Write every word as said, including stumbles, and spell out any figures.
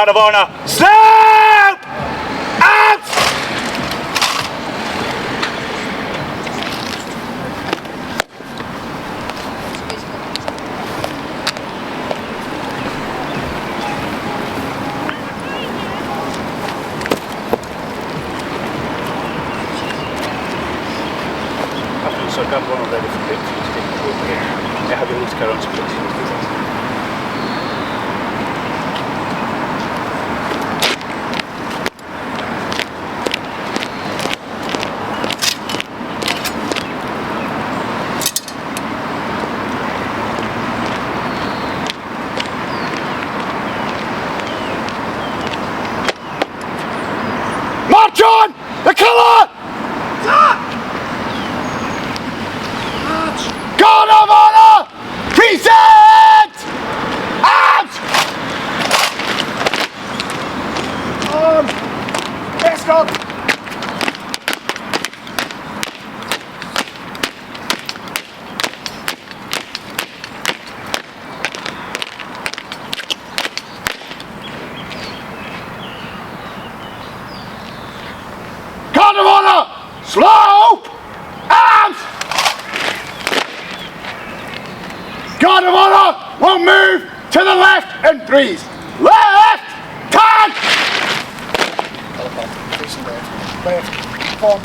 Guard of honour, slope! Out! After the circle, one of the different things, just take the whole thing. They have a loose current, so it's March on! The colour! March! Guard of honour! Present! Arms! Arms! Escort! Guard of honour! Slope! Arms! Guard of honour! We'll move to the left in threes. Left! Turn! Facing left. Left. Form.